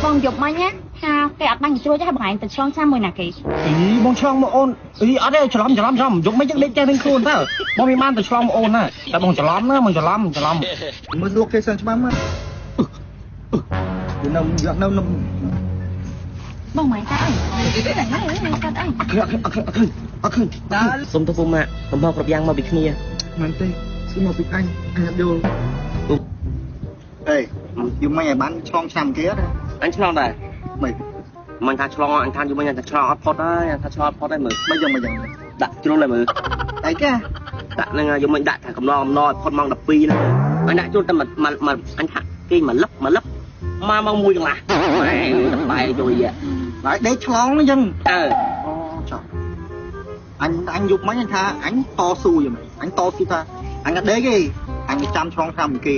បងយប់មិញណាថាគេអត់បាញ់ជ្រួចទេបងឯងទៅឆ្លងឆ្នាំមួយណាគេអីបងឆ្លងមកអូនអីអត់ទេច្រឡំយប់មិញយើងដេកចេះនឹងខ្លួនតើបងមានបានទៅឆ្លងមកអូនណាតែបងច្រឡំណាបងច្រឡំមើល location ច្បាស់មកនៅបងមិនតែអីតែអីអត់ឃើញតើសុំទៅពុំម៉ាក់កំហុសគ្រប់យ៉ាងមកពីគ្នាមិនទេគឺមកពីអញអត់យល់អេយប់មិញឲ្យបានឆ្លងឆ្នាំគេអត់អញឆ្លងដែរមិនថាឆ្លងអញថាយប់មិញថាឆ្លងអត់ផុតហើយថាឆ្លងអត់ផុតហើយមើលមិនយ៉ាងដាក់ជ្រុលហើយមើលអីគេដាក់ហ្នឹងយប់មិញដាក់ថាកំណរឲ្យផុតម៉ោង12ហ្នឹងអញដាក់ជ្រុលតែមួយអញថាគេមកលឹបមកម៉ោង1កន្លះបែជួយហើយដេកឆ្លងអញ្ចឹងអឺអូចុះអញយប់មិញអញថាអញតស៊ូយំអញតស៊ូថាអញអត់ដេកទេអញចាំឆ្លងឆ្នាំគេ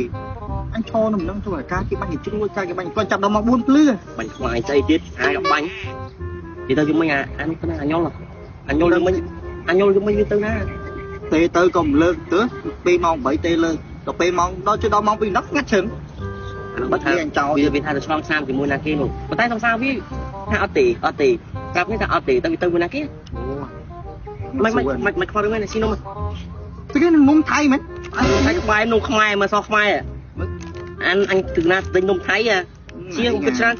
អញឈរនឹងធ្វើឲ្យការគេបាញ់ជ្រួយការគេបាញ់គាត់ចាប់ដល់មក4ភ្លឺបាញ់ខ្វាយស្អីទៀតអាយបាញ់និយាយទៅយប់មិញអានោះទៅណាអាញុលយប់មិញអាញុលយប់មិញវាទៅណាទេទៅក៏មិនលើកទៅពេលម៉ោង8ទេលើកដល់ពេលម៉ោងដល់ជិតដល់ម៉ោង2 10ងាត់ជើងអានោះបើថាវាថាទៅឆ្លងឆ្នាំជាមួយណាគេនោះប៉ុន្តែសង្សារវាថាអត់ទេប្រាប់នេះថាអត់ទេទៅវាទៅមួយណាគេមិនខ្វល់រឿងហ្នឹងស៊ីនំទៅគេនំថៃមែនថៃក្បែរនំខ្មែរមកសោះខ្មែរអញគឺណាទិញនំថៃជាងគិតច្រើន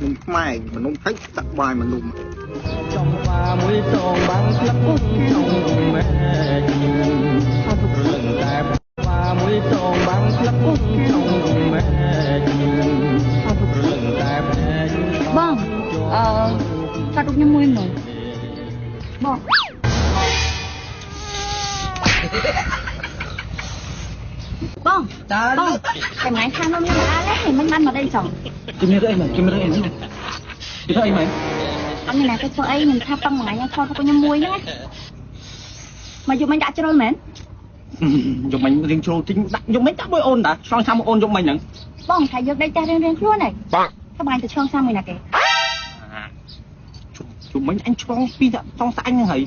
នំខ្មែរនំថៃដាក់បាយមកនំចំបាមួយតងបាំងផ្លឹកក្នុងមែកព្រលឹងតែបាមួយតងបាំងផ្លឹកក្នុងមែកព្រលឹងតែបងអឺថតរូបខ្ញុំមួយមើលបងបងតែថ្ងៃខាងនោះមានមកដល់ហើយមិនបានមកដេកចង់ជំនឿអីមែនជំនឿអីមែនគេធ្វើអីមែនអត់មានណាគេធ្វើអីខ្ញុំថាប៉ឹងមួយថ្ងៃខ្ញុំថតរូបខ្ញុំមួយហ្នឹងមកយប់មិញដាក់ជ្រុលមែនយប់មិញរៀងជ្រុលតិចដាក់យប់មិញដាក់មួយអូនតាឆ្លងឆ្នាំមួយអូនយប់មិញហ្នឹងបងថាយើងដេកផ្ទះរៀងៗខ្លួនហើយបងថាបងទៅឆ្លងឆ្នាំមួយណាគេយប់មិញអញឆ្លងពីរសងស្អញហ្នឹងហើយ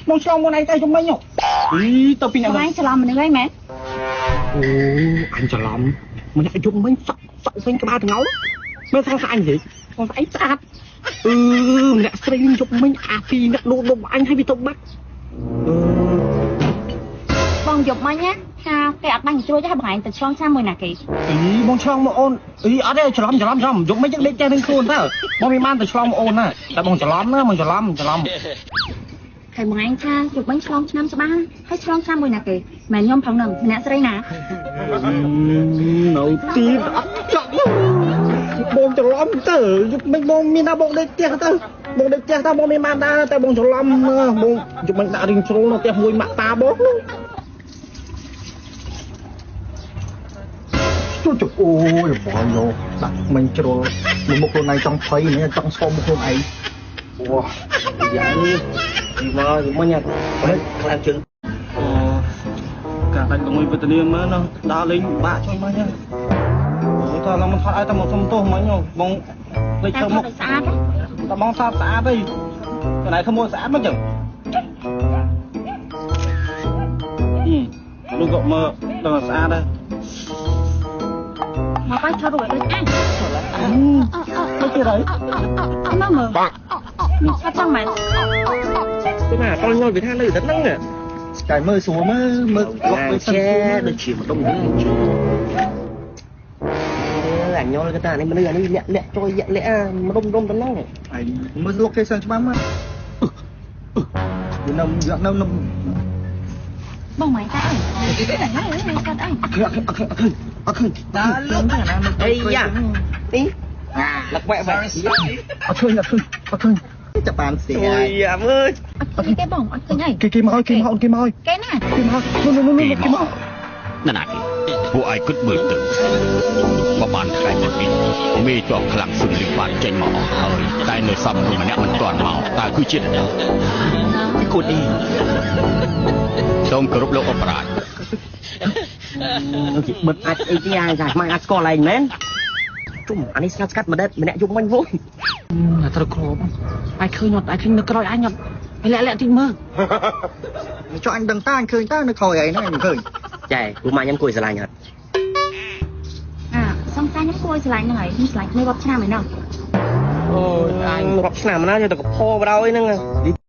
បងឆ្លងមុនឯងទៅយប់មិញអីទៅពីអ្នកបងច្រឡំមនុស្សអីមែនអូអញច្រឡំម្នាក់យប់មិញសក់វិញក្បាលទាំងងមែនសងស្អញទេសងស្អញស្អាតអឺម្នាក់ស្រីយប់មិញអាពីអ្នកដូរដុំអញឲ្យវាទៅបាត់អឺបងយប់មិញណាថាគេអត់បាញ់ជ្រួចទេបងឯងទៅឆ្លងឆ្នាំមួយណាគេអីបងឆ្លងមកអូនអីអត់ទេច្រឡំយប់មិញយើងដេកចេះនឹងខ្លួនតើបងមានបានទៅឆ្លងមកអូនណាតែបងច្រឡំណាបងច្រឡំហើយបងឯងថាយប់មិញឆ្លងឆ្នាំច្បាស់ហើយឆ្លងឆ្នាំមួយណាគេមែនខ្ញុំផងនឹងម្នាក់ស្រីណានៅទីអត់ចង់បងច្រឡំទៅយប់មិញបងមានថាបងដេកផ្ទះទៅបងដេកផ្ទះទៅបងមានបានដែរតែបងច្រឡំបងយប់មិញដាក់រៀងជ្រុលនៅផ្ទះមួយម៉ាក់តាបងនោះជួយអូយបងយកដាក់មិញជ្រុលមុខខ្លួនឯងចង់ភ័យនេះចង់ស្គមមុខខ្លួនឯងអូយ៉ាងនេះមកយមិញខ្លាំងជើងអូការដាច់ងុយវេទនាមើលនោះដើរលេងបាក់ជួយមិញហ្នឹងអូតើឡើងមិនថតឲ្យតែមកសុំទោសមិញបងលេចធ្វើមុខស្អាតតើបងថតស្អាតទេកន្លែងធ្វើមុខស្អាតមិនចឹងលោកក៏មើលដល់ស្អាតដែរមកបាយថតរូបឲ្យដូចអញអឺទៅទៀតហើយអត់មកមើលអត់ចង់មែនទេណាតញល់វាថានៅតែហ្នឹងស្កាយមើលស្រួលមើលមើលលុកដូចជាដូចជាមួយដុំនេះអញញល់គេថានេះមនុស្សអានេះលាក់លាក់ចុយលាក់លាក់ម្ដុំដុំទៅហ្នឹងឯងមើល location ច្បាស់មកនៅនៅបងមិនតែអីតែអីអត់ឃើញតើលុកណាអីយ៉ានេះលកវែវែអត់ឃើញចាប់បានស្អាយអាមើលអត់ឃើញទេបងអត់ឃើញអីគេមកឲ្យគេមកគេមកគេណាគេមកនោះគេមកណាណាគេពួកឯងគិតមើលទៅប្រហែលថ្ងៃមកនេះមេចောက်ខ្លាំងសុនលីបានចេញមកអស់ហើយតែនៅសំមនុស្សម្នាក់មិនទាន់មកតើគឺជានរណាពីគូនេះសូមគោរពលោកអបរាជ គេបិទអាចអីគេអាចមិនអាចស្គាល់ឯងមែនជុំអានេះស្កាត់ស្កាត់ម្នាក់យប់មិញវិញត្រូវគ្របអាចឃើញអត់អាចឃើញនៅក្រោយអញអត់លាក់លាក់តិចមើលចុះអញដឹងតាអញឃើញតានៅក្រោយឯងហ្នឹងអញឃើញចែព្រោះម៉ាក់ខ្ញុំគួយស្រឡាញ់អត់អាសុំ ង្សារខ្ញុំគួរឲ្យស្រឡាញ់ហ្នឹងហើយខ្ញុំស្រឡាញ់ក្មេងរាប់ឆ្នាំហើយណោះ អូយអញរាប់ឆ្នាំណាយកតែកផបរោយហ្នឹង។